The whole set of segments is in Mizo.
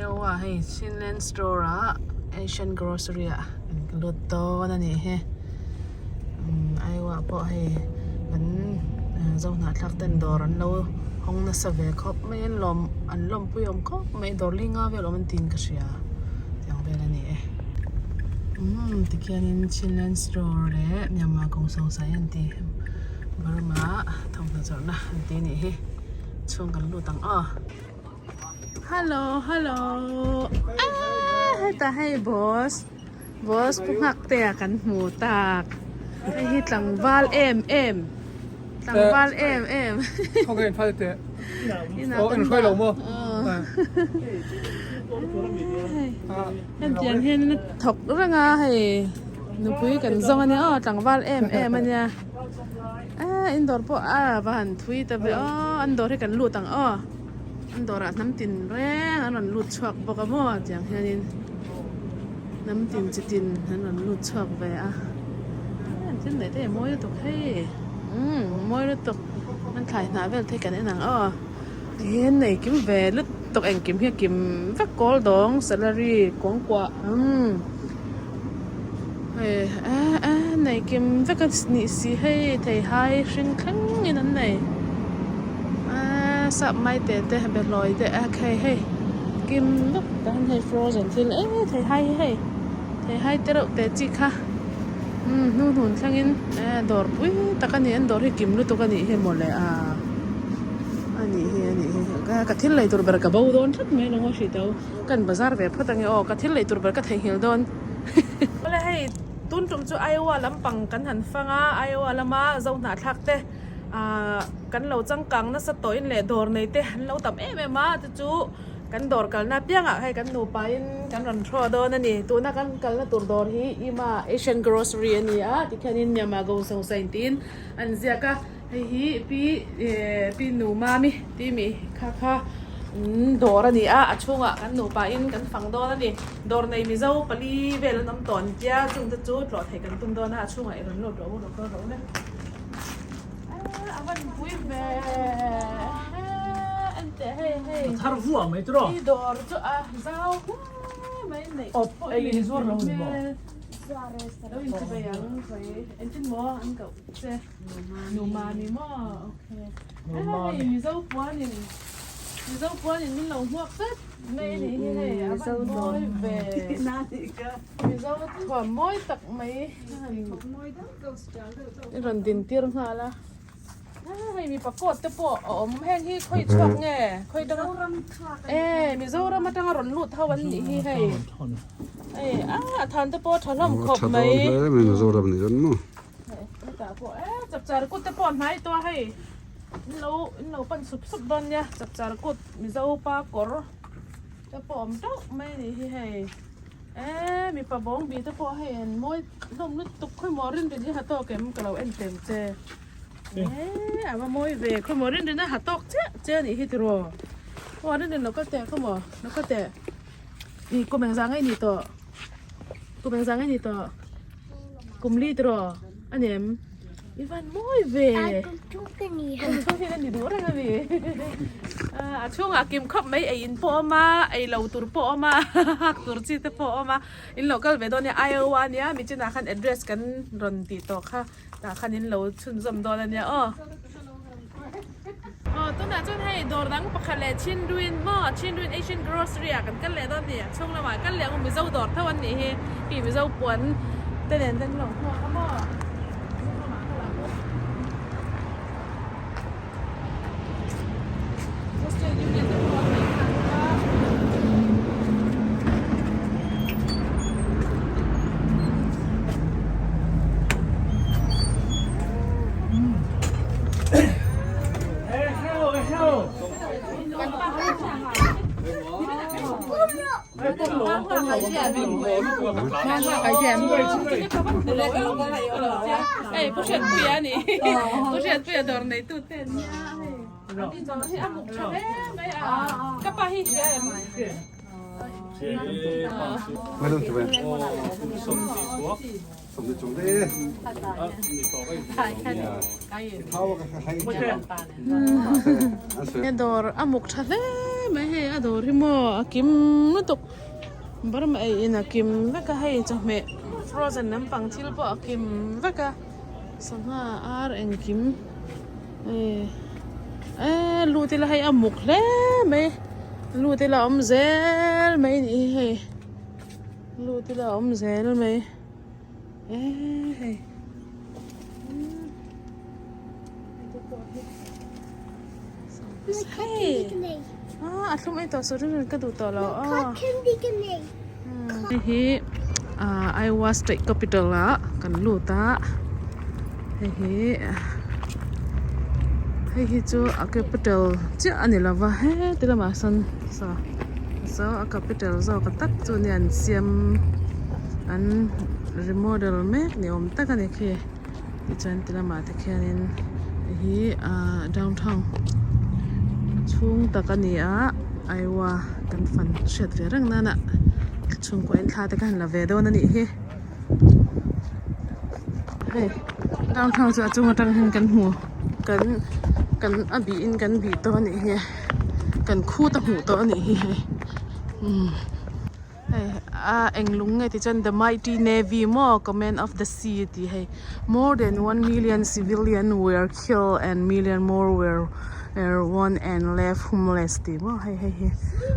Iowa hei Chinland store ah Asian grocery ah kan lut dawn a nih hi umm Iowa pawh hei kan zohnahthlak ten dawr an lo hawng nasa ve khawp mai a an lawm an lawmpui awm khawp mai dawr li nga vel awm an tiin ka hria tiang vel a ni e umm tikhianin Chinland store leh Myanmar Kawngsawngsaih an ti Burma thawmhnaw zawrhna an ti a nih hi chhung kan lut ang aw. Hello hello aaa hetah hei boss boss pu nghak te ah kan hmu tak hei hi tlangval em em tlangval em em hetiang hian a thawk reng a hei nupui kan zawng ania aw tlangval em em ania aaa in dawr pawh a va han thui ta ve aw an dawr hi kan lut ang aw. An dawrah hnam tin reng an rawn lut chhuak bawk a maw tiang hianin hnam tin chi tin an rawn lut chhuak ve a an thil neih te hi a mawi lutuk hei umm mawi lutuk an thlai hnah vel te hi kan en ang aw tihian nei kim ve lutuk engkim hi a kim vek kawl dawng salary kuangkuah umm hei eh eh nei kim vek a nih si hei theihai hring thleng in an nei. Aaa sap mai te te behlawi te a khei hei kim vek tah hian hei frozen thil e thei hai hi hei thei hai te reuh te chi kha umm hnu hnun thleng in eh dawr pui tak a ni an dawr hi kim lutuk a nih hi mawle a a nih hi a nih hi ka thil lei tur ber ka bo dawn tlat mai lo maw hrih tho kan bazar ve phawt ange aw ka thil lei tur ber ka theihnghilh dawn awle hei tun tum chu Iowa lampang kan han fang a Iowa lama Zohnahthlak te. Ahh kan lo changkang nasa tawhin leh dawr nei te an lo tam em em a chu chu kan dawr kalna apiangah hei kan nupa in kan rawn throw dawn a ni tuna kan kalna tur dawr hi Ima Asian Grocery a ni a tikhianin Myanmar Go Song Sain tiin an ziak a hei hi pi eh pi nu mami timi kha kha dawr a ni a a chhungah kan nupa in kan fang dawn a ni dawr nei Mizo pali vel an awm tawh an tia chungte chu tlawh theih kan tum dawn a a chhungah i rawn lut rawh u rawn kal rawh u le. Thar vuah mai tiraw? Awp ei hi zuar lo ni maw? I rawn din tir nghal a hei mipa coat te pawh a awm heng hi khawi chhuak nge khawi dang e Mizoram atanga rawn lut ho an nih hi hei hei a than te pawh a tha hlawm khawp mai Mizoram ni chuan maw hetah pawh e chapchar kut te pawh a hnai tawh a hei in lo in lo pan sup sup dawn nia chapchar kut Mizo pa kawr te pawh a awm teuh mai a nih hi hei. Eee mipa bawng bih te pawh hei an mawi hlawm lutuk khawimaw rin rin hi ha tawk em ka lo en tel che eee a va mawi ve khawimaw rin rin a ha tawk chiah che a nih hi tiraw aw rin rin lo kal teh khawmaw lo kal teh ih kum engzah nge ni tawh kum engzah nge ni tawh kum li tiraw a ni em i van mawi ve kum thum ka ni kum thum hi ka ni duh reng a ni a chhungah kim khawp mai ei in pawh a awm a ei lo tur pawh a awm a hak tur chi te pawh a awm a in lo kal ve dawn nia Iowa ania mi chinah khan address kan rawn tih tawh kha tah khan in lo chhunzawm dawn a nia aw aw tunah chuan hei dawr dang pakhat leh Chinduin maw Chinduin Asian grocery ah kan kal leh dawn a ni a chhung lamah kal leh ang u Mizo dawr tho an nih hi hei Mizo puan te nen te an lo hmuak a maw chhung lamah kal ang u. Western Union te pawh an neih kha an awm a. Hei pu Hriatpuia a ni pu Hriatpuia dawr neitu te an nia hei a hi a muk tha hle mai a ka pa hi hria em He dawr a muk tha hle mai hei a. a dawr hi maw a kim lutuk Burma ei in a kim vek a hei chawhmeh frozen lampang thil pawh a kim vek a sangha ar engkim eh eh lut ila hei a muk hle mai lut ila a awm zel mai a nih hi hei lut ila a awm zel mai eh hei umm hei ah a thlum ei tawh suh rin ka duh tawh lo aw hei hi ah Iowa state capital ah kan lut a hei hi hei hi chu a capital chiah a ni lo va heti lamah sawn saw saw a capital zawk tak chu nia an siam an remodel mek ni awm tak a ni khi. Tichuan ti lamah te khianin hei hi ahh downtown chhung tak a ni a Iowa kan fan hriat ve reng nana chhungkaw in thla te kha han la ve dawn a nih hi hei downtown chu a chung atang hian kan hmu kan kan a bih in kan bih tawh a nih hi kan khut a hmuh tawh a nih hi hei umm. Hei a eng lung nge tih chuan the mighty navy maw command of the sea tih hei more than one million civilian were killed and million more were won and left homeless tih maw hei hei hi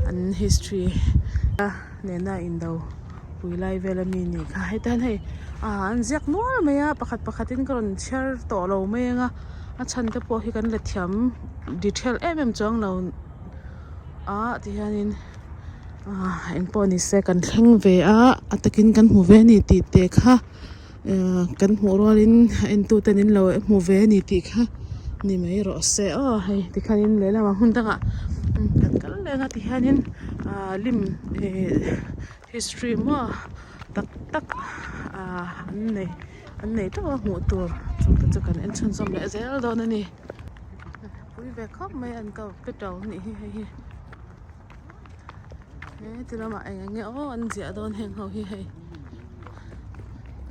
an history a nena indo pui lai vel ami nih kha heta hian hei ah an ziak nual mai a pakhat pakhat in ka rawn chhiar tawh lo mai ang a a chhan te pawh hi kan la thiam detail em em chuang lo a ti hianin. Ahh engpawh ni se kan thleng ve a a takin kan hmu ve a ni tih te kha ehh kan hmuh rualin a entu ten in lo hmu ve a ni tih kha ni mai rawh se aw hei tikhanin lehlamah hmun dangah kan kal leng a tihianin ahh lim ihh history maw tak tak ahh an nei an nei teuh a hmuh tur chu te chu kan en chhunzawm leh zel dawn a ni pui ve khawp mai an capital nih hi hei hi. He ti lamah eng eng nge aw an ziah dawn heng ho hi hei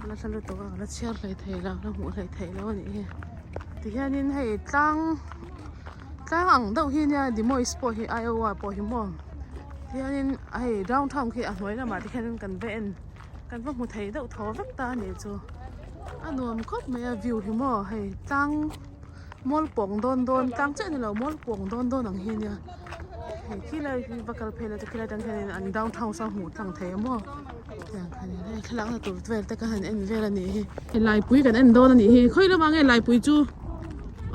la hla lutuk a ka la chhiar hlei thei lo la hmuh hlei thei lo a nih hi tihianin hei tlang tlang ang deuh hi nia Des Moines pawh hi Iowa pawh hi maw tihianin hei downtown khi a hnuai lamah te khian kan va en kan va hmu thei deuh thaw vek ta a nih chu a nuam khawp mai a view hi maw hei tlang. Mual pawng dawn dawn tlang chiah ni lo mual pawng dawn dawn ang hi nia hei khilai hi va kal phei la chu khilai atang khianin an downtown saw hmuh tlang thei a maw tiang khanin hei thlalak na tur vel te ka han en vel a nih hi hei laipui kan en dawn a nih hi khawi lamah nge laipui chu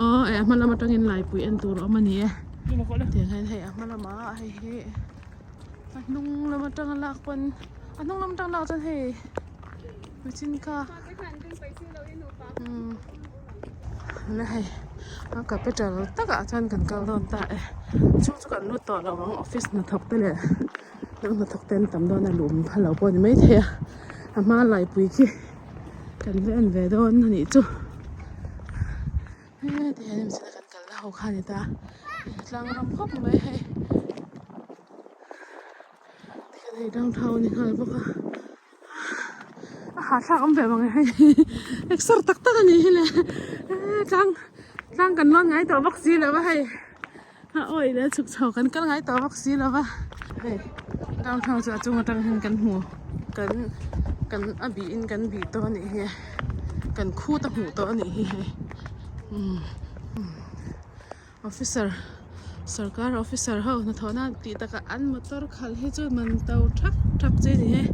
aw eh a hma lam atangin laipui en tur a awm a ni e tiang hian hei a hma lamah hei hi a hnung lam atanga lak pawn a hnung lam atang lak chuan hei machine kha umm. La hei a capital takah chuan kan kal dawn ta e chhung chu kan lut tawh lo ang office hnathawk te leh hnam hnathawk te an tam dawn a luh phal lo pawh a ni maithei a a hma laipui khi kan va en ve dawn a nih chu heti hian in kan kalna ho kha a ni ta tlang ram khawp mai hei tikhian hei downtown a ni nghal bawk a. A hahthlak awm ve mang e hei exer tak tak a ni hi le tlang tlang kan lawn ngai tawh bawk si lo va hei a awih leh chhuk chho kan kal ngai tawh bawk si lo va hei downtown chu a chung atang hian kan hmu kan kan a bih in kan bih tawh a nih hi kan khut a hmuh tawh a nih hi hei umm. Officer sorkar officer ho hnathawhna tih takah an motor khalh hi chu man to thak thak che a ni e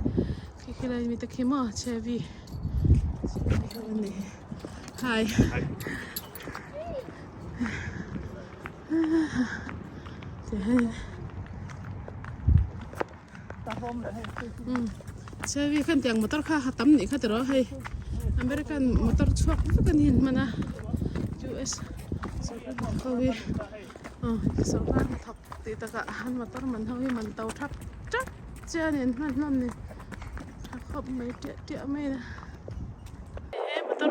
khi khilai mi te khi maw chevy chevy ho an nih hi hi tihian chevy khan tiang motor kha ha tam nih kha tiraw hei American motor chhuak vek a ni an hman a U_S sorkar hnathawk ho hi aw sorkar hnathawk tih takah an motor man ho hi man to thak tap che a ni an hman hlawm ni tha khawp mai tiah tiah mai a he motor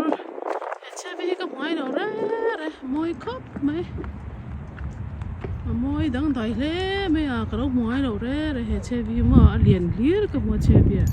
he chevy hi ka hmu ngai lo reng reng mawi khawp mai a mawi dangdai hle mai a ka lo hmu ngai lo reng reng he chevy hi maw a lian hlir ka hmu a chevy ah.